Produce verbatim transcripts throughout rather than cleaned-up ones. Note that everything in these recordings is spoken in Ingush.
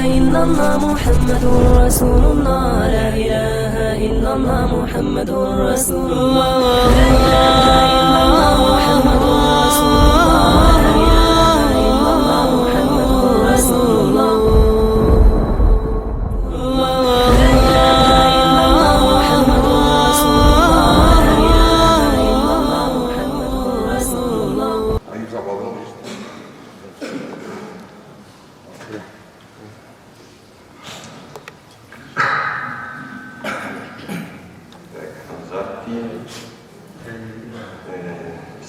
إلا الله محمد رسول الله، لا إله إلا الله محمد رسول الله، لا إله إلا الله محمد رسول الله، لا إله إلا الله محمد رسول الله، لا إله إلا الله محمد رسول الله، لا إله إلا الله محمد رسول الله.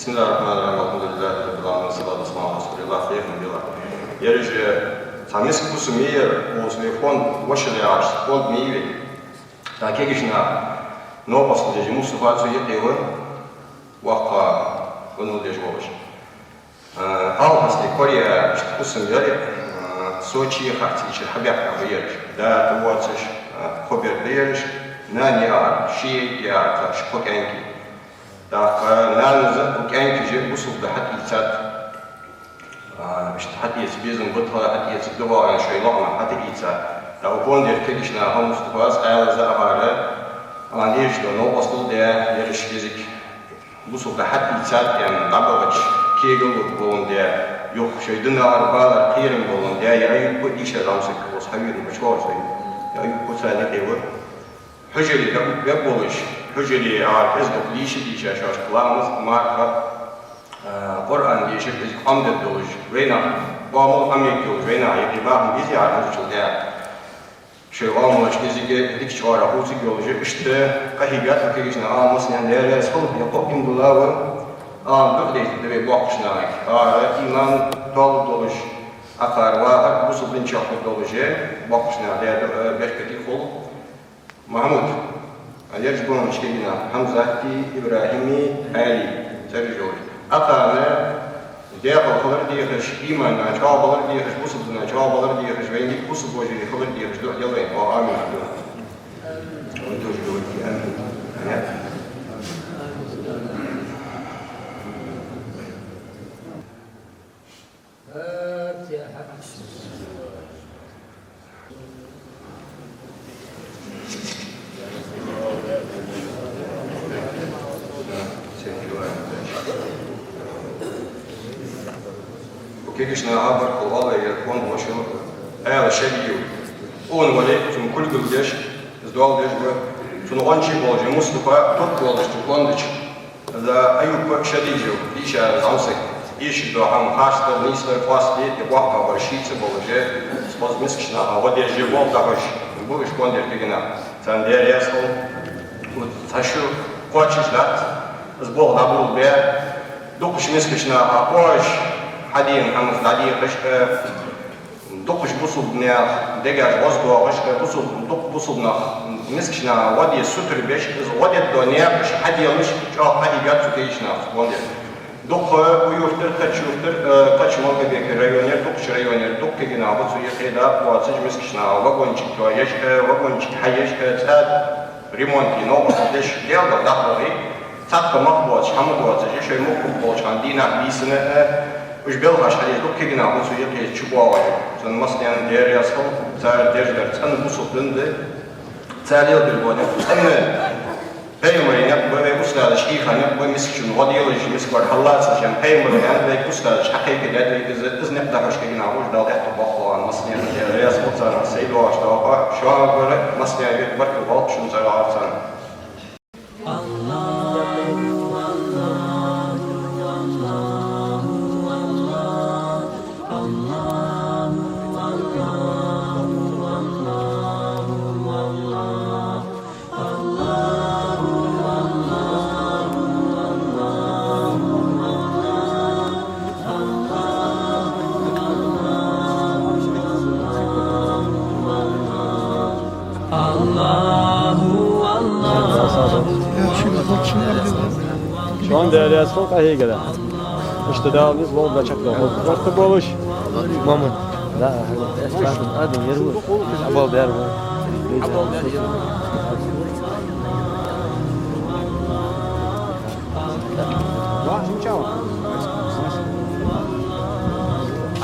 بسم الله الرحمن الرحيم. الحمد لله رب العالمين. الصلاة والسلام على رسول الله. Хьехам бела. Ераш цхьа миска фусам мийяр, оцу вай фонд ваша яхаш, фонд мийве. Та кегийча наха новкъостал деш Мустафа цу юкъе ва, воккха гӀо деш волаш. Э, Алхасте Корея, иштта фусам яр, э, Сочи яхача цӀийча хьабаьхка ба ераш. Да тӀавоацаш, э, кхо бер ба ераш, нана яр, ши яр, царна кхо кӀаьнк. ТӀаккха нанас а кхо кӀаьнкаша бусалба дин хьатӀаийцад. Э, иштта хьатӀаэца безам ба тха, хьатӀаэца духьал шоай лоӀамах хьатӀаийцад. ТӀаккха фондера кегийча наха Мустафас аьлар, за ахара, ана еш дола новкъостал де, ераш кӀезига бусалба дин хьатӀаийцад аьнна, дӀабахача кегал лургболан де, юха шоай динагара балара кхерам болан де, я Аюп а дийша зӀамсаг, оцу хьавена бачхьовар сай, я Аюп а царна юкъе ва. Хьужаре бе-, бегболаш, хьужаре а кӀезига дукха дийша, дийша шоашка ламаз, марха, а, Къуръан дийша, кӀезига Ӏомадергдолаш, вайнаха, Ӏамал Ӏомаергйолаш, вайнаха юкъе бахам беза яхар хьажачул тӀехьагӀа. Шоай Ӏамалаш кӀезига дикача оагӀорахьа хувцаргйолаш, иштта къахьийгад укх кегийча наха, Ӏа массанена Даьла раьза хилва, я кхо иман дола ва, Ӏа дукха дайтаргда вай боккхийча нахага. Ара иман толаш долаш, акхар вахар бусалба дин чу хургдолаш, боккхийча наха Даьла дуӀа, беркате хул. Махьмуд, а, ераш ба хьона кегий нах, Хьамзати, ИбрахӀими, Ӏаьли, цӀераш йолаш. Акхарна декъала хилар дехаш, имана чӀоагӀа балар дехаш, бусалба дина чӀоагӀа балар дехаш, вайна дика бусалба вежарий хилар дехаш дуӀа де вайна, оаха амин аьнна. Вы тоже говорите амин. Понятно? Кегийча наха баркал оал вай, ер фонд ваша, аьла шариу. Къона вале, цунна кулгал деш, из доал деш ба. Цунна гӀончий болаш, Мустафа турк волаш цу фонда чу. Из Аюп а шадийжа, дийша зӀамсаг, эшаш дола хӀама харцдар, нийсдар, къоастаде, и боккхагӀбар шийца болаш, из хоза мискача наха гӀо деш, болх дӀахьош ба уж фондера кегий нах. Царна Даьла раьза хилва. Цхьа шу кхоачаш дац, из болх дӀаболабе. Дукхача мискача наха оаш хьадена хӀамаш дӀадехаш, э, дукхача бусалба наьха дегаш гӀоздоахаш, э, бусалба, дукха бусалба нах, мискача наха гӀо де сутара беш, из гӀо дергдола наькъаш хьаделаш, чӀоагӀа къахьийгад цу кегийча наха цу фондера. Дукха укх юртара, кхыча юртара, э, кхыча Малгобекера районера, дукхача районера, дукха кегий нах ба цу юкъе, дакъа боацаш, мискача наха вагончик тоаеш, э, вагончик хьаеш, э, цӀа ремонт е новкъостал деш, Даьла духьа дӀахьоргья, цхьаккха мах боацаш, хӀама доацаш, шоай мукъа болча хана дийнахьа, бийсанна, э, уж белхаш хьадеш, дукха кегий нах ба цу юкъе чубоагӀаш. Царна массанена Даьла раьза хилва, цар деш дар цӀена бусалба дин да. Цар леладергдола никъ цӀена пайхамара никъ ба, вай устазаша хьийха никъ ба, мискачунна гӀо делаш, мискавар хьаллацаш, аьнна, пайхамара аьннад, вай устазаша хьакхайкадаьд вайга из, из никъ дӀахьош кегий нах ба уж, Дала аьттув боаккхалба массанена, Даьла раьза хилва царна, сай доагӀаш дола, шоана гура массанена вет баркал болба шун цӀерагӀа царна. Аллаху, Аллаху. Шоана Даьла раьза хилва къахьегара. Иштта Дала низ лолда чакхдоахалда. Барт болаш. Мама. Да, ага. Адам, ер ва. Абал дар ва.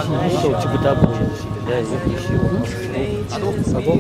Шо чу гута бу, да, и ши. Або.